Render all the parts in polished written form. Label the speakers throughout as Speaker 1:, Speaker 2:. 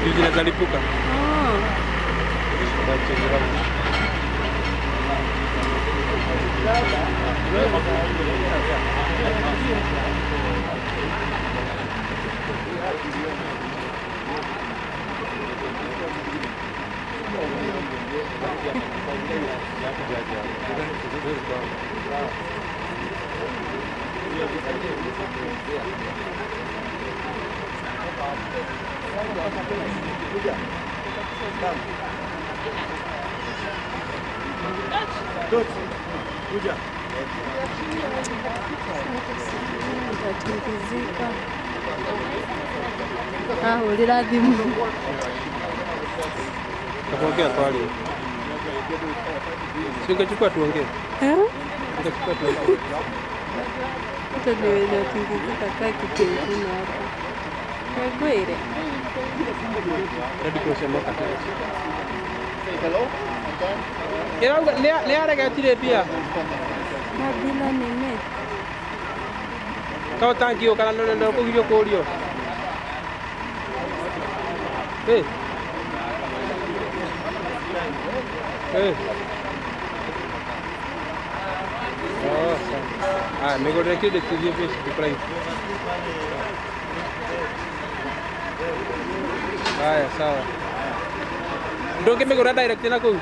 Speaker 1: Juu zinaweza lipuka.
Speaker 2: Oh. Itatingizika. Ahũrĩra thimũ.
Speaker 1: Takuongea kwali. Si ungechukua tuongee.
Speaker 2: Eh?
Speaker 1: Ungechukua tuongee.
Speaker 2: Hata ninatingizika kaa kitu ingine hapa. Kwegwire.
Speaker 1: Red Cross ya mwaka tena. Ĩrauga nĩ aregetire mbia.
Speaker 2: Na bila nini?
Speaker 1: Kau tangio kana no kũgirio kũrio. Eh. Eh. Oh, sawa. Ah, mĩgũrĩre kĩndũ tũthiĩ Facebook live. Haya, sawa. Ndũngĩmĩgũra direct na kũu?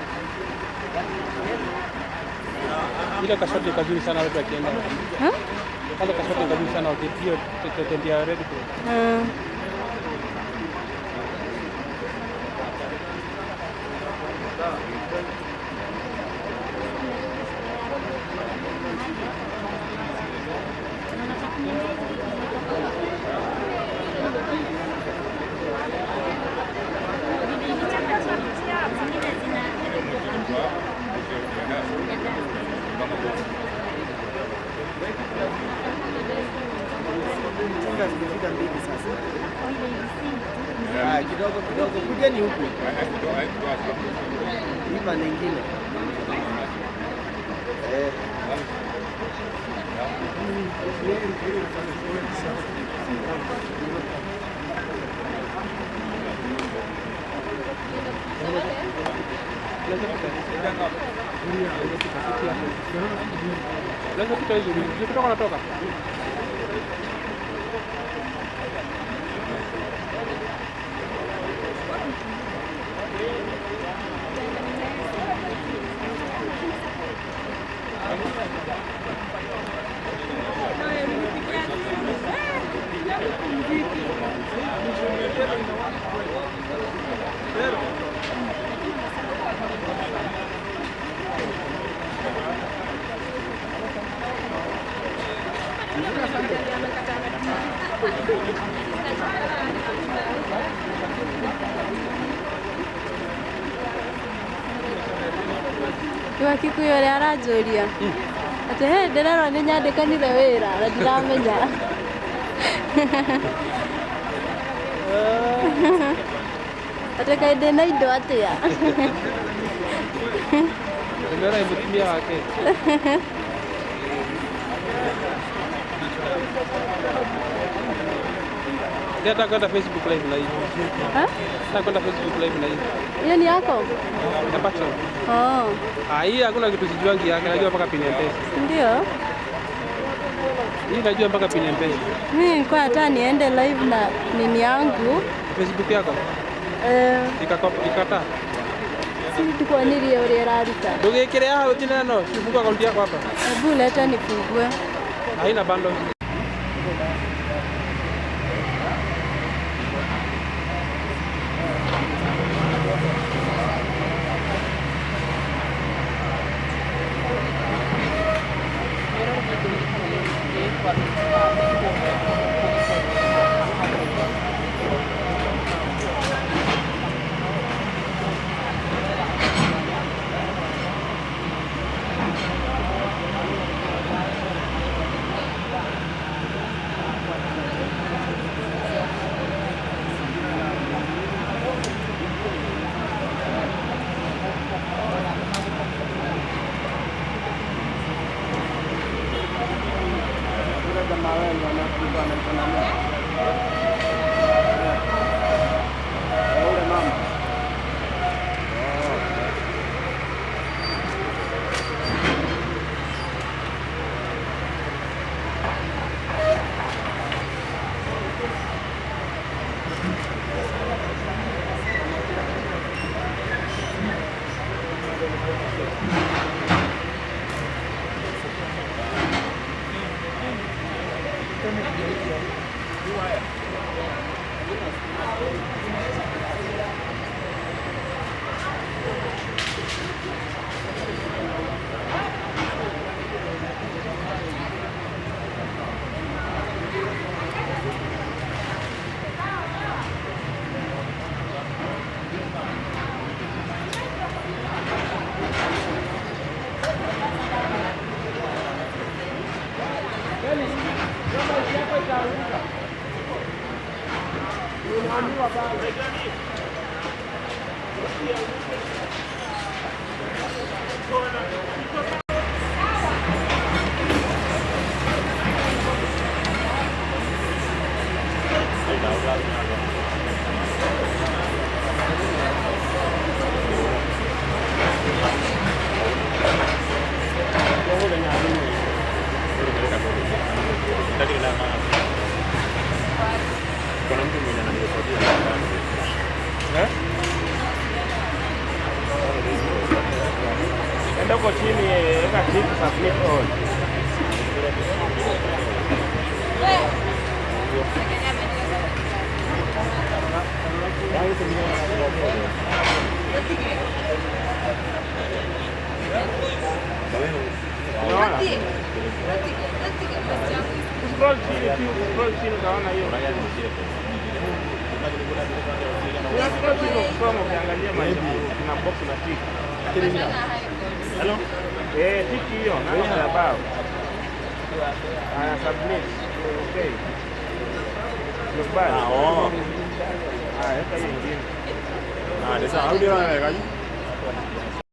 Speaker 1: Ile kashoti kazuri sana watu wakienda.
Speaker 2: Ha?
Speaker 1: Kale kashoti kazuri sana wakipio tetendia Red Cross.
Speaker 2: Ah.
Speaker 3: Tinga zimefika mbili sasa. Ah, kidogo kidogo kujeni huku. Hii pande nyingine. Eh.
Speaker 1: Unaweza pita hizo, ukitoka unatoka.
Speaker 2: Iwa Kikuyu ũrĩa aranjũria atĩ he ndĩrerwo nĩ nyandĩkanire wĩra na ndiramenya. Atĩ kaĩ ndĩna indo atĩa?
Speaker 1: Ndĩmera mũtumia wake. Nataka kwenda Facebook live na hii.
Speaker 2: Ha?
Speaker 1: Nataka kwenda Facebook live na hii.
Speaker 2: Hiyo ni yako?
Speaker 1: Ya Paxson.
Speaker 2: Oh.
Speaker 1: Ah, hii hakuna kitu sijuangi yake, najua mpaka pin M-Pesa.
Speaker 2: Ndio.
Speaker 1: Hii najua mpaka pin M-Pesa.
Speaker 2: Mimi nilikuwa nataka niende live na nini yangu.
Speaker 1: Facebook yako?
Speaker 2: Eh,
Speaker 1: Ikakataa.
Speaker 2: si tukuonirie ũrĩa ĩraruta.
Speaker 1: Ndũgĩkĩre haha ũtine no, fungua akaunti yako hapa.
Speaker 2: Hebu leta nifungue.
Speaker 1: Haina bundles.
Speaker 4: Kuna mtu mwenye ananirekodia.
Speaker 1: Eh? Enda huko chini, weka click submit all. Unaona? Scroll chini tu, scroll chini utaona hiyo. Una scroll chini ukisoma ukiangalia maji kuna box na tick.
Speaker 4: Hello?
Speaker 1: Eh, tick hiyo na ya bao. Haya, submit. Okay. Nimekubali.
Speaker 4: Ah, oh.
Speaker 1: Haya, weka hiyo ingine.
Speaker 4: Ah, sasa arudi na kaji.